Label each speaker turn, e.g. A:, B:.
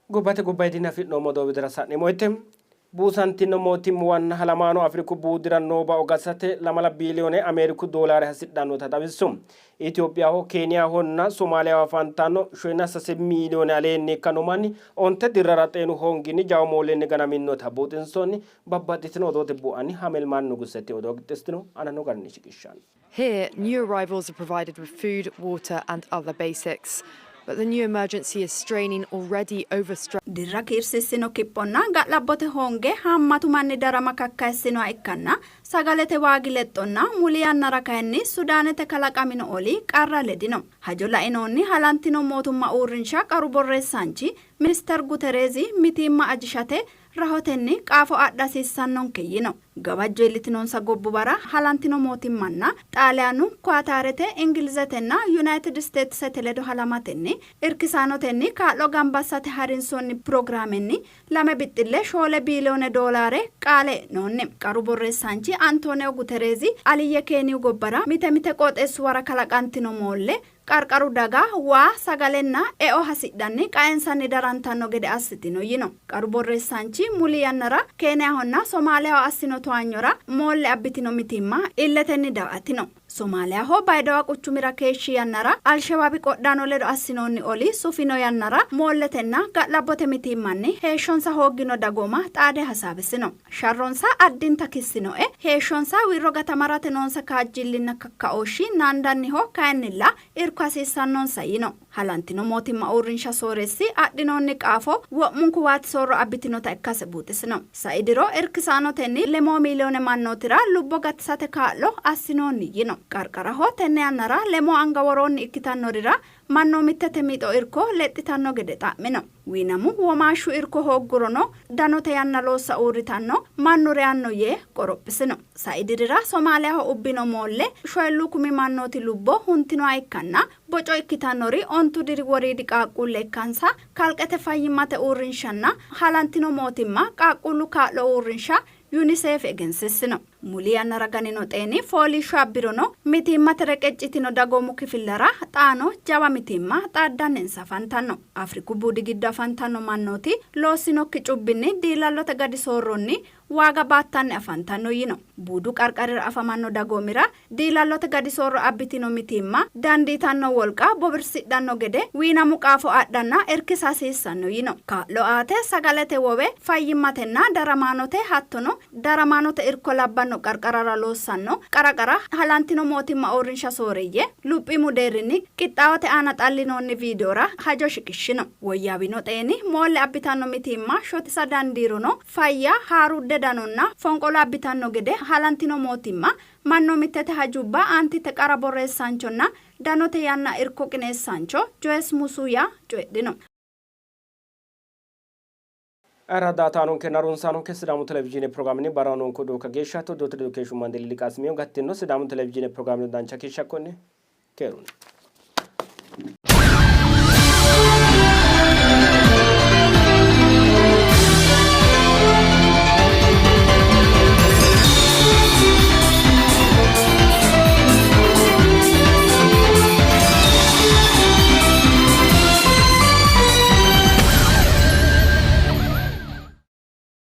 A: Gobbate gobbayidinni afi'noommo odoo widira sa'neemmo woyte buusantino mootimmuwanna halamaano Afriku buudira noo bao gatisate lamala biiliyoone Ameeriku doolaare hasidhannota xawissu. Itophiyaho, Keeniyahonna Somaaliyaho afantanno shoyina sase miiliyoone aleenni ikkanno manni onte dirrara xeenu hoonginni jawa moollenni ganaminota buuxinsoonni. Babbaxxitino odoote bu'anni Hamelmaal Nuguseti odoo qixxeessitino aananno garinni shiqishshanno.
B: Here, new arrivals are provided with food, water and other basics. But the new emergency is straining already overstretched.
C: Dirra kiirsiissino kiphonna ga'labbote hoonge haammatu manni darama kakkayissinoha ikkanna, sagalete waagi lexxonna muli yannara kayinni Sudaanete kalaqamino oli qarra ledino. Hajo lainohunni halantino mootumma uurrinsha qaru borreessaanchi Minister Gutereezi mitiimma ajishate rahotenni qaafo adha hasiissannonke yino. Gawajjo iillitinonsa gobbuwara halantino mootimmanna Xaaliyaanu, Kuwataarete, Ingilizetenna Yunayitid Isteetisete ledo halamatenni irkisaanotenni kaa'lo gamba assate harinsoonni pirogiraamenni lame bixxille shoole biiliyoone doolaare qaale e'noonni. Qaru borreessaanchi Antooniyo Gutereezi Aliyye Keeniyu gobbara mite mite qooxeessuwara kalaqantino moolle Qarqaru daga waa, sagalenna eo hasidhanni qaensanni darantanno gede assitino yino. Qaru borreessaanchi muli yannara Keeniyahonna Somaaliyaho assino towaanyora moolle abbitino mitiimma illetenni daa''atino. Somaaliyaho Bayidowa quchumira keeshshi yannara Alshebabi qodhaano ledo assinoonni oli sufino yannara moolletenna ga'labbote mitiimmanni heeshshonsa hooggino dagooma xaade hasaawisino. Sharronsa addinta kissinoe, heeshshonsa wirro gatamarate noonsa kaajjillinna kakkaooshshi naandanniho, kayinnilla irko hasiissannonsa yino. Halantino mootimma uurrinsha sooreessi adhinoonni qaafo wo'munku waati soorro abbitinota ikkase buuxisino. Sai diro irkisaanotenni lemoo miiliyoone mannootira lubbo gatisate kaa'lo assinoonni yino. Qarqaraho tenne yannara lemoo anga woroonni ikkitannorira mannoomittete mixo irko lexxitanno gede xa'mino. Wiinamu womaashshu irko hooggurono danote yanna loossa uurritanno, mannu reyanno yee qorophisino. Sai dirira Somaaliyaho ubbino moolle shoyilluu kumi mannooti lubbo huntinoha ikkanna, boco ikkitannori ontu diri woriidi qaaqquulle ikkansa Kalqete Fayyimmate Uurrinshanna Halantino Mootimma Qaaqquullu Kaa'lo Uurrinsha Yuniseef egensiissino. Muli yannara ganino xeeni fooliishsho abbirono mitiimmate reqecci yitino dagoomu kifillara xaano jawa mitiimma xaaddanninsa afantanno. Afriku buudi giddo afantanno mannooti loossinokki cubbinni diilallote gadi soorronni waaga baattanni afantanno yino. Buudu qarqarira afamanno dagoomira diilallote gadi soorro abbitino mitiimma dandiitanno wolqa bowirsidhanno gede wiinamu qaafo adhanna irkisa hasiissanno yino. Kaa'lo aate sagalete wowe, fayyimmatenna daramaanote hattono daramaanote irko labbanno qarqarara loossanno qara qara halantino mootimma uurrinsha sooreeyye luphiimu deerrinni qixxaawote aana xallinoonni viidiyora hajo shiqishshino. Woyyaawino xeeni moolle abbitanno mitiimma shotisa dandiirono fayya, haaruudde danonna fonqolo abbitanno gede halantino mootimma mannoomittete hajubba aantitte qara borreessaanchonna danote yanna irko qineessaancho Joyce Musuya coyidhino.
A: Ayirradda harunsaanonke Sidaamu Televizhiine pirogiraamenni barra noonke odoo kageeshsha todoote ledo keeshshu Mandeeli Liqaasimiyo gattino Sidaamu Televizhiine pirogiraameno dancha keeshsha konne keerunni.